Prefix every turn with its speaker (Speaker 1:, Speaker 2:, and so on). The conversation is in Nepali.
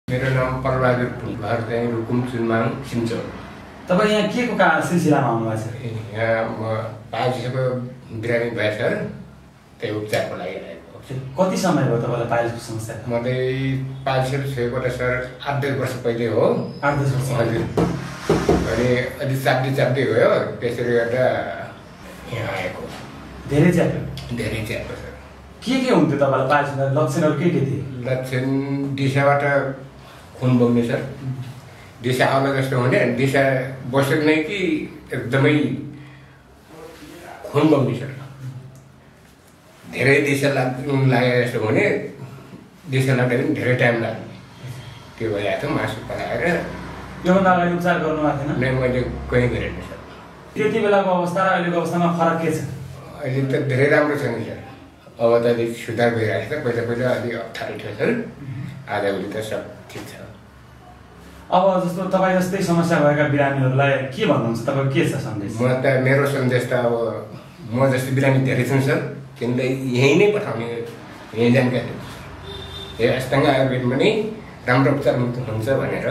Speaker 1: मेरो नाम परबहादुर घर चाहिँ रुकुम चुनमाङ सिन्चो।
Speaker 2: तपाईँ यहाँ के को सिलसिलामा आउनुभएको छ?
Speaker 1: यहाँ म पाइल्सको बिरामी भएछ, त्यही उपचारको लागि आएको।
Speaker 2: कति समय भयो तपाईँलाई पाइल्सको समस्या?
Speaker 1: मलाई पाइल्सहरू छोएको त सर 8-10 वर्ष पहिले हो।
Speaker 2: 8-10 वर्ष?
Speaker 1: हजुर। अनि अलि चाप्दै गयो, त्यसरी गर्दा यहाँ आएको।
Speaker 2: धेरै च्याप्यो?
Speaker 1: धेरै च्याप्यो सर।
Speaker 2: के हुन्थ्यो तपाईँलाई पाइल्समा? लक्षणहरू के थिए?
Speaker 1: लक्षण दिशाबाट खुन बग्ने सर, दिशा आउला जस्तो हुने, दिशा बस्ने कि एकदमै खुन बग्ने सर। धेरै दिशा लागे जस्तो हुने, दिशा लाग्दा पनि धेरै टाइम लाग्ने, त्यो भइरहेको थियो। मासु पकाएर
Speaker 2: योभन्दा अगाडि उपचार गर्नुभएको थिएन?
Speaker 1: नै मैले कहीँ गरेन सर।
Speaker 2: त्यति बेलाको अवस्था र अहिलेको अवस्थामा फरक के छ?
Speaker 1: अहिले त धेरै राम्रो छ नि सर, अब त अलिक सुधार भइरहेको छ। पहिला अलिक अप्ठ्यारो थियो सर, आजभोलि त सब ठिक छ।
Speaker 2: अब जस्तो तपाईँ जस्तै समस्या भएका बिरामीहरूलाई के भन्नुहुन्छ? तपाईँ के छ सन्देश?
Speaker 1: म त मेरो सन्देश त अब म जस्तो बिरामी धेरै छन् सर, तिनलाई यहीँ नै पठाउने, यहीँ जानकारी दिन्छु। यो अष्टाङ्ग आयुर्वेदमा नै राम्रो उपचार हुन्छ भनेर